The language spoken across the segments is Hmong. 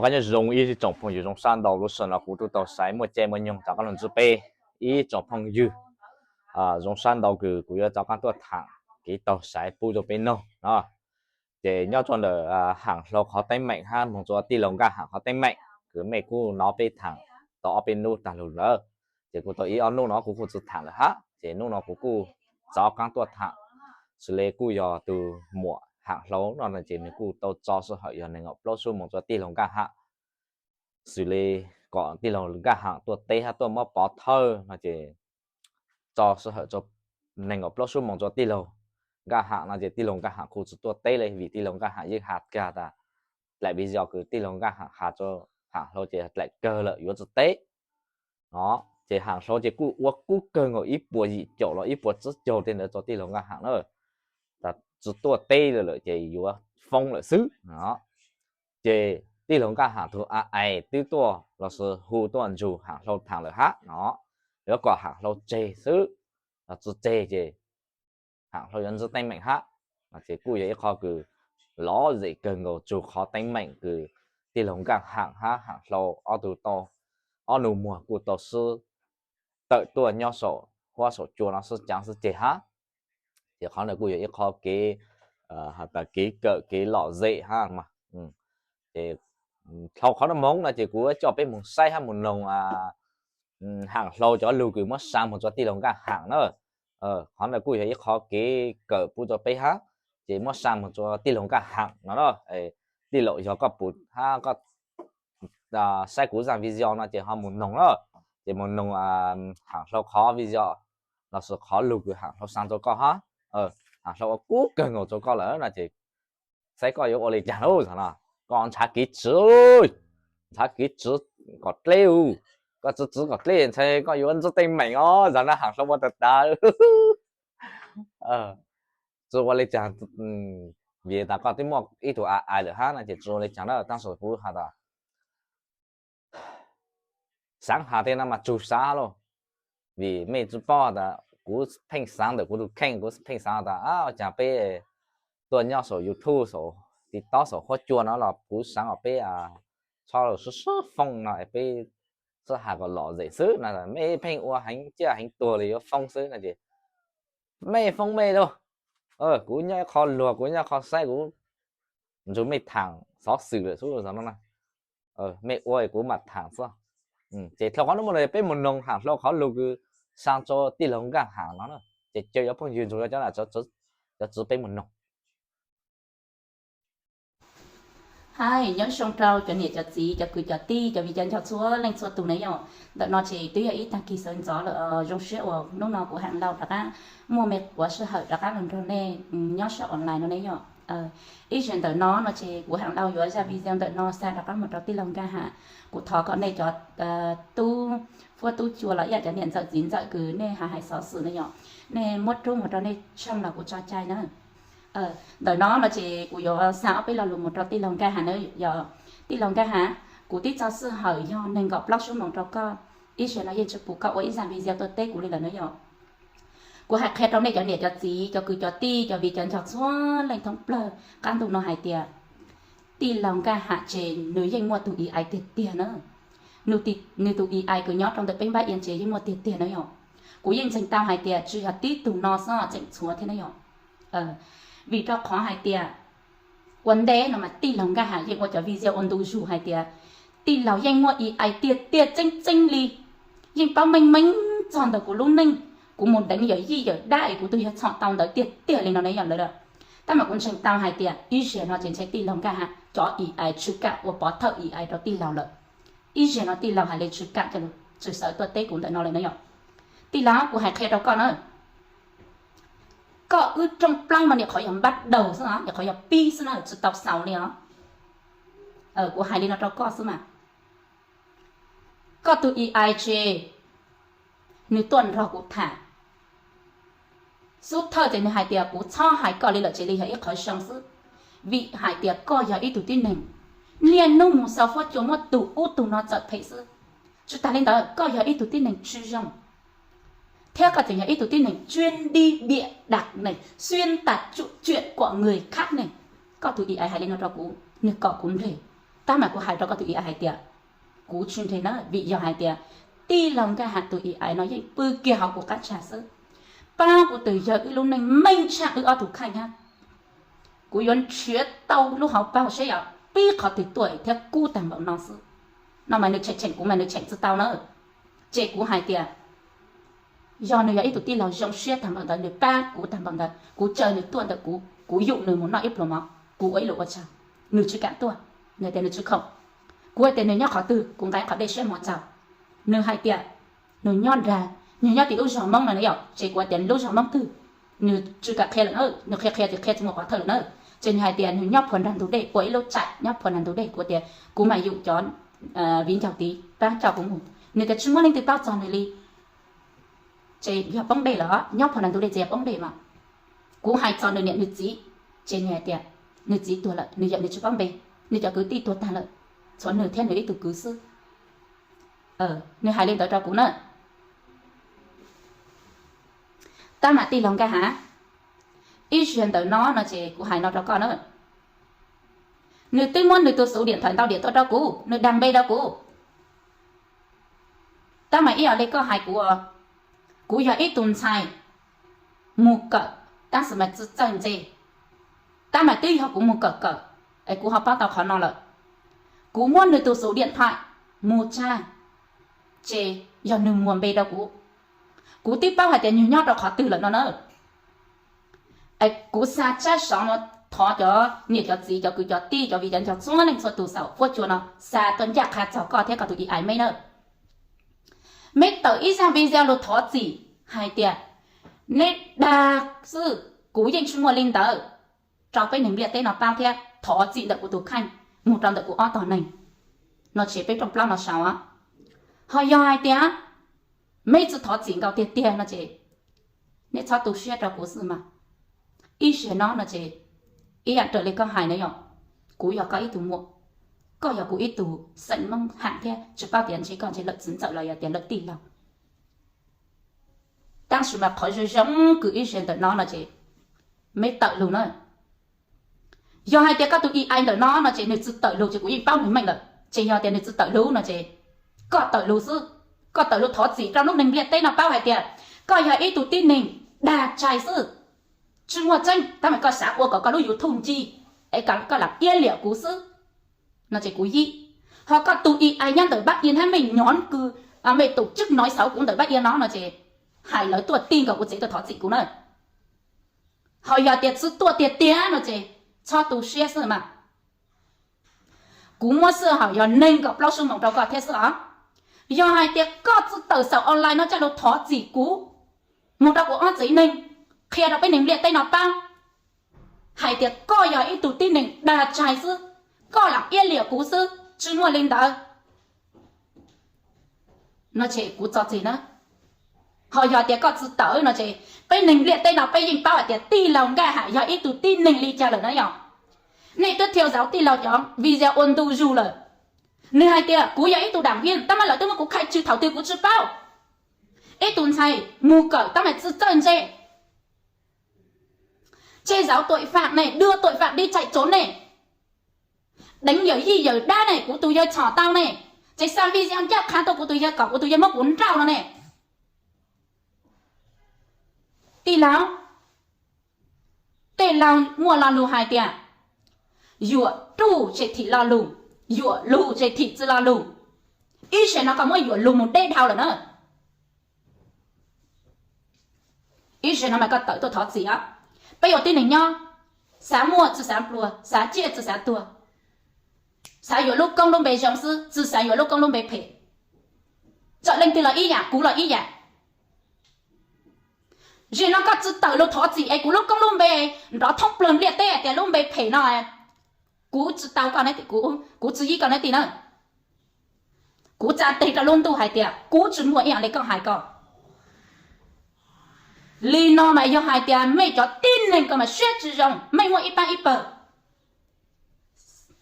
Nyob zoo ib tsoom phooj ywg, zoo sab ntau lub sij hawm no kuv twb tau xaiv muaj caij muaj nyoog rov qab los ntsib peb ib tsoom phooj ywg. Zoo sab ntau kws kuv yuav rov qab tuaj tham kev taug xaiv pub rau peb noog no. Ces nyob rau ntawm Haam Hlau qhov teeb meem hab moog rua tij laug Nkaj Haam qhov teeb meem kws mej kuj nov peb tham tau ob peb nub tag lug lawm, ces kuj tau ib ob nub no kuv kuj tsi tham lawm hab, ces nub no kuv kuj rov qaab tuaj tham. Xws le kuj yog tug muam Haam Hlau no ces nwg kuj tau tso sij hawm yog neeg nkaum plaub sub moog rua tij laug Nkaj Haam. Xws le kom tij laug Nkaj Haam tuaj teb hab tuaj muab pov thawj no ces tso sij hawm neeg nkaum plaub sub moog rua tij laug Nkaj Haam no ces tij laug Nkaj Haam kuj tsi tuaj teb le, vim tij laug Nkaj Haam yeej has kag tas dlaim video kws tij laug Nkaj Haam has rua Haam Hlau ces dlaim kawg lawm yuav tsi teb no. Ces Haam Hlau ces kuj ua kub kawg nkaus ib puas yim caum los ib puas tsib caug tej ntawd rua tij laug Nkaj Haam na, tas tsi tuaj teb le lawm ces yuav foob lawm xwb no. Ces tij laug Nkaj Haam tug a ais twb tuaj los sis hu tuaj nrug Haam Hlau tham lawm hab no, yuav kom Haam Hlau tseg xwb, tsi tseg ces Haam Hlau yuav ntsib teeb meem hab. Ces kuj yog ib qho kws lom zem kawg nkaus tsug qhov teeb meem kws tij laug Nkaj Haam hab Haam Hlau ob tug tau, ob nus muag kuj tau sib tawm tuaj nyob saum huab saum cua no sib caav sib ceg hab. Ces qhov ntawd kuj yog ib qho kev, has tas kev kawm kev lom zem hab mas. Ces dhau qhov no moog no ces kuv coj peb moog saib hab moog noog Haam Hlau cov lug kws muab sa moog rua tij laug Nkaj Haam na. Qhov ntawd kuj yog ib qho kev kawm pub rua peb hab. Ces muab sa moog rua tij laug Nkaj Haam no na. Tij laug yog koj pum hab koj saib kuv zaj video no ces ho moog noog na. Ces moog noog Haam Hlau qhov video los sis qhov lug kws Haam Hlau sa rua koj hab. Haam Hlau ua kub kawg nkaus rua koj lawm no ces saib koj yuav ua le caag lawm no. Koj nrhav kev tswv, nrhav kev tswv kom dleb, koj tsi tswv kom dleb ntshai koj yuav ntsib teeb meem os. Zag na Haam Hlau ua tag tas tsi ua le caag, vim tas koj twb muaj ib tug a ais lawm hab no ces tsi ua le caag na. Tab sis kuv has tas xaav has tej no mas tsug xaav lauj, vim mej tsi paub tas kuv pheej xaav ntawm kuv tug kheej, kuv pheej xaav tas ua caag peb tuaj nyob saum YouTube saum TikTok saum huab cua no los kuv xaav kom peb txhob sib sib foob no es peb sib has kom lom zem xwb no. Mej pheej ua heev ciaj heev tuag li yuav foob xwb no ces mej foob mej lauj. Kuv nyob ib qho luag, kuv nyob qho saib, kuv nrug mej thaam xov xwm lawm xwb no na. Mej ua kuv mam thaam xwb. Ces dhau qhov no moog no peb moog noog Haam Hlau qhov lug kws sa rua tij laug Nkaj Haam no na. Ces caw cov phooj ywg nrug cov nam cov txwv peb moog noog. Hais nyob zoo rau cov niam cov txiv cov kwv cov tij cov viv cov ncaus txhua leej txhua tug na yom. Ntawm no ces twb yog ib tag kis sawv ntxov lawm, zoo siab uas hnub no kuv Haam Hlau rov qab muaj me quav sij hawm rov qab los nrog nej nyob saum online no ne yom. Ib zaug ntawm no no ces kuv Haam Hlau yuav zaj video ntawm no xa rov qab mus rau tij laug Nkaj Haam. Kuv thov kom nej cov tub huab tub cua los ib yam cov niam ntxawm txiv ntxawm kws nej hais hais xov xwm na yom, nej muab rub mus rau nej tshooj los kuv tso cai na. Ntawm no no ces kuv yuav xa ob peb lo lus mus rau tij laug Nkaj Haam na yom. Tij laug Nkaj Haam, kuv twb txog sij hawm yog nees nkaum plaub xuab moos rau koj, ib zaug no yeej tsis pum koj ua ib zaj video tuaj teb kuv li lawm na yom. Kuv hais qhia rau nej cov niam cov txiv cov kwv cov tij cov viv cov ncaus txhua leej thoob plawg qab ntuj no hais tias tij laug Nkaj Haam ces nws yeej muaj tus ib ais tiag tiag na. Nws tus ib ais kws nyob rau ntawm peb npab iab ces yeej muaj tiag tiag na yom. Kuv yeej ntseeg tau hais tias tsis yog tib tug no xwb, tseem txhua thiab na yom. Vim rau qhov hais tias ua ntej no mas tij laug Nkaj Haam yeej ua cov video ua ntu zus hais tias tij laug yeej muaj ib ais tiag tiag tseeb tseeb li, yeej paub meej meej txog ntawm kuv lub neej, kuv mus deev yawm yij yawm dab es kuv twb yog txhom tau ntawd tiag tiag li no ne yom lawm. Tab mas kuv ntseeg tau hais tias ib zaug no ces ntshe tij laug Nkaj Haam cov ib ais tsis kam ua pov thawj ib ais rau tij laug lawm. Ib zaug no tij laug hais li tsis kam, tsis xav tuaj teb kuv ntawm no lawm na yom. Tij laug, kuv hais qhia rau koj na, koj wb rooj plaub no nyuam qhuav yog npab daug xwb, nyuam qhuav yog pib xwb na, tsis tau xaus li os. Kuv hais li no rau koj xwb mas, koj tus ib ais ces nws tuaj nrog kuv tham. Xub thawj ces nws hais tias kuv txhob hais koj li lawm, cia li yog ib qhov zoo xwb, vim hais tias koj yog ib tug tib neeg niaj hnub mus xaus huab cua muab tus ub tus no txawm phem xwb. Tsis tas li ntawd koj yog ib tug tib neeg tsis zoo, thiab koj tseem yog ib tug tib neeg chuyên đi bịa đặt này, xuyên tạc chuyện của người khác này. Koj tus ib ais hais li no rau kuv, nws kom kuv nreg. Tab mas kuv hais rau koj tus i hais tias, kuv tsis nreg na, vim yog hais tias tij laug Nkaj Ham tus i no yeej pw kiag hauv kuv qab tshaj xwb. Pab kuv tus yawg wb lub neej meej tshaj wb ob tug kheej hab. Kuv yuav nrhiav tau lub hauv paug seb yog pib qhov twg tuaj thiab kub tag npaum no xwb. No mas nws tsheem tsheem kuv mas nws tsheem tsis tau na. Ces kuv hais tias, yog nws yog ib tug tij laug zoo siab tag npaum ntawd, nws pab kuv tag npaum ntawd, kuv caw nws tuaj ntawm kuv, kuv yum nws mus noj ib pluag mov, kuv ua ib lus ua tsaug, nws tsis kam tuaj, nws tias nws tsis khoom. Kuv hais tias nws nyob qhov twg, kuv nqa qhov dej siab mus txog. Nws hais tias nws nyob nrag, nws nyob tim lub zog Hmoob no na yom, ces kuv hais tias lub zog Hmoob twg, nws tsis kam qhia lawm na, nws qhia qhia tsis qhia tsis muaj qhov thawj lawm na. Ces nws hais tias nws nyob phua nrag ntug dej, ua ib lub tsaim nyob phua nrag ntug dej, kuv tias kuv mam yum cov viv ncaus tid pab coj kuv mus. Nws tias tsis muaj leej twg paub txog nws li. Ces yog poob dej lawm, nyob phua nrag ntug dej ces yog poob dej mas. Kuv hais txog nws niam nws txiv, ces nws hais tias nws txiv tuag lawm, nws yawm nws tsis paub npe, nws cov kwv tij tuag tag lawm, tshuav nws thiab nws ib tug kwv xwb. Nws hais li ntawd rau kuv na. Tab mas tij laug Nkaj Ham, ib zaug ntawm no no ces kuv hais no rau koj na. Nws twb muab nws tus xuv diam thaim ntau diam tuaj rau kuv, nws dag npe rau kuv. Tab mas ib yam li koj hais kuv, kuv yog ib tug ntxhais mus kawm, tab sis mas tsis txawj ntse. Tab mas twb yog kuv mus kawm kawm, es kuv ho paub tau qhov no lawm. Kuv muab nws tus xuv diam thaim mus tshaj, ces yog nws muag npe rau kuv. Kuv twb paub hais tias nws nyob rau qhov twg lawm no na. Es kuv xa tsab sov no thov cov niam cov txiv cov kwv cov tij cov viv cov ncaus txhua leej txhua tus saum fuab cua no xa tuaj ncaj qha txog koj thiab koj tus i ai meb na. Meb tawm ib zaj video lus thov txim hais tias neb dag xwb, kuv yeej tsis muaj li ntawd, rau peb neeg ntiaj teb no paub thiab thov txim ntawm kuv tus kheej mus rau ntawm kuv ob tog neeg no ces peb rooj plaub no sau. Ho yog hais tias meb tsis thov txim nkaus tiag tiag no ces neb txhob tu siab rau kuv xwb mas. Ib zaug no no ces ib yam raws li koj hais na yom, kuv yog koj ib tug muam, koj yog kuv ib tug xeem Hmoob Ham thiab tsis paub tias ntshe koj ntshe lawm txiv ntxawm los yog tias lawm tij laug. Tab sis mas qhov zoo zoo kws ib zaug ntawm no no ces meb tawm lug na. Yog hais tias koj tus i ai ntawm no no ces nws tsis tawm lug ces kuv yeej paub nws meej lawm. Ces yog tias nws tsis tawm lug no ces koj tawm lug xwb, koj tawm lug thov txim rau lub neeg ntiaj teb no paub hais tias koj yog ib tug tib neeg dag tshais xwb, tsis muaj tseeb, tab mas koj xav ua kom koj lub YouTube nci es koj lam iab liam kuv xwb no ces kuv yij. Ho koj tus i ai nyob ntawm Npab Ia thiab mej nyob kws mej tus tswb no xauv kuv ntawm Npab Ia no no ces hais lawv tuaj ti nkaus kuv tsev tuaj thov txim kuv na. Ho yog tias tsis tuaj tiag tiag no ces txhob tu siab xwb mas. Kuv muab xwb hauv yog neeg nkaum plaub xuab moos rau koj thiab xwb os. Yog hais tias koj tsis tawm saum online no coj lug thov txim kuv mus rau kuv ob txiv neeg, qhia rau peb neeg ntiaj teb no paub hais tias koj yog ib tug tib neeg dag tshais xwb, koj lam iab liam kuv xwb, tsis muaj li ntawd no ces kuv txo txig na. Ho yog tias koj tsis tawm no ces peb neeg ntiaj teb no peb yeej paub hais tias tij laug Nkaj Ham yog ib tug tib neeg li cas lawm na yom. Nej twb thiaj zauv tij laug cov video ua ntu zus lawm. Nws hais tias kuv yog ib tug đảng viên, tab mas lawv twb muab kuv khai trừ thaum twg kuv tsis paub. Ib tug ntxhais mus kawm tab mas tsis txawj ntse, che giấu tội phạm ne, đưa tội phạm đi chạy trốn ne, đánh yawm yij yawm dab ne, kuv tus yawg txhom tau ne, ces xa video ncaj qha tuaj kuv tus yawg kom kuv tus yawg muab kuv nrauj no ne. Tij laug, tej laug muaj lo lus hais tias yuam ruj ces thim lo lus, yuam lus ces thim tsis lo lus. Ib zaug no koj muab yuam lus mus deb dhau lawm na. Ib zaug no mas koj tawm tuaj thov txim os. Peb ua tib neeg nyob, xav muaj tsis xav pluag, xav ciaj tsis xav tuag, xav yuav lub koob lub npe zoo xwb, tsis xav yuav lub koob lub npe phem. Txawm leej twg los ib yam, kuv los ib yam. Zaum no koj tsis tawm lus thov txim es kuv lub koob lub npe nrov thoob plawg ntiaj teb tias lub npe phem no, kuv tsis tau koj, kuv tsis yib koj nab ti na. Kuv tsa tes rau lub ntuj hais tias kuv tsis muaj ib yam li koj hais ko. Li no mas yog hais tias mej cov tib neeg ko mas siab tsis zoo, mej muaj ib pab ib pawg,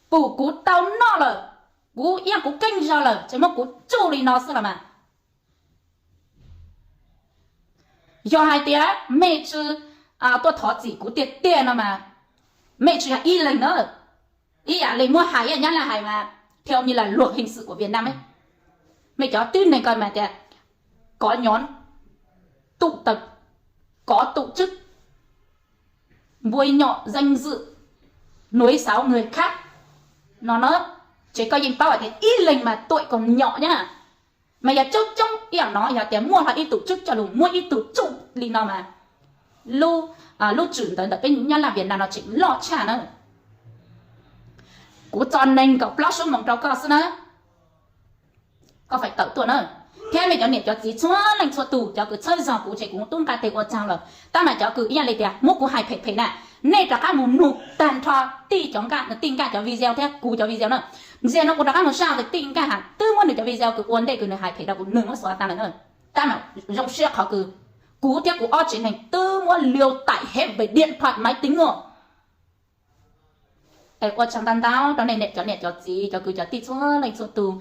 pum kuv tau noj lawm, kuv ib yam kuv keej zog lawm ces muab kuv tsuj li no xwb los mas. Yog hais tias mej tsis tuaj thov txim kuv tiag tiag no mas mej tsis yog ib leeg na. Ib yam li muab hais ib yam Nyab Laj hais mas theo như là luật hình sự của Việt Nam ấy, mej cov tib neeg ko mas tias có nhóm tụ tập, có tổ chức, bôi nhọ danh dự, nói xấu người khác no na. Ces koj yeej paub hais tias ib leeg mas tuaj kom nyom nyab, mas yog coob coob ib yam no yog tias muaj hlo ib tug tswb coj lug muab ib tug tsuj li no mas lub, lub tswm ntawd ntawm peb Nyab Laj Việt Nam no tseem loj tshaj na. Kuv txo nees nkaum plaub xuab moos rau koj xwb na, koj fais tawm tuaj na. Thiab mej cov niam cov txiv txhua leej txhua tug, cov kws txhawb zog kuv ces kuv tub nqa tes ua tsaug lawm, tab mas cov kws ib yam li tias muab kuv hais phem phem na, nej rov qab mus nug tag nrho tij cov nkaj, tij nkaj cov video thiab kuv cov video na. Ntxiag no kuv rov qab mus saib tij nkaj has twb muab nws cov video kws ua ntej kws nws hais phem rau kuv nws muab xuav tag lawm na. Tab mas zoo siab qhov kws kuv thiab kuv ob tsev neeg twb muab liu taim hev pem diam pham maiv teev ua. Es ua tsaug ntau ntau rau nej cov niam cov txiv cov kwv cov tij txhua leej txhua tus,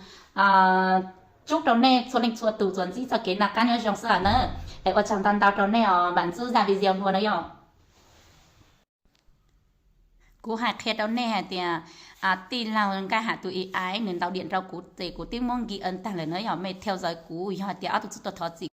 tsub rau nej txhua leej txhua tus txuas ntxiv txoj kev noj qab nyob zoo xwb na. Es ua tsaug ntau ntau rau nej os, mam ntxub zaj video dua na yom. Kuv hais qhia rau nej hais tias tij laug Nkaj Ham tus ib aiv nws ntaus diam rau kuv ces kuv twb muab nki ua tag lawm na yom, mej theo dõi kuv yog hais tias ob tug txhua tus thov txim.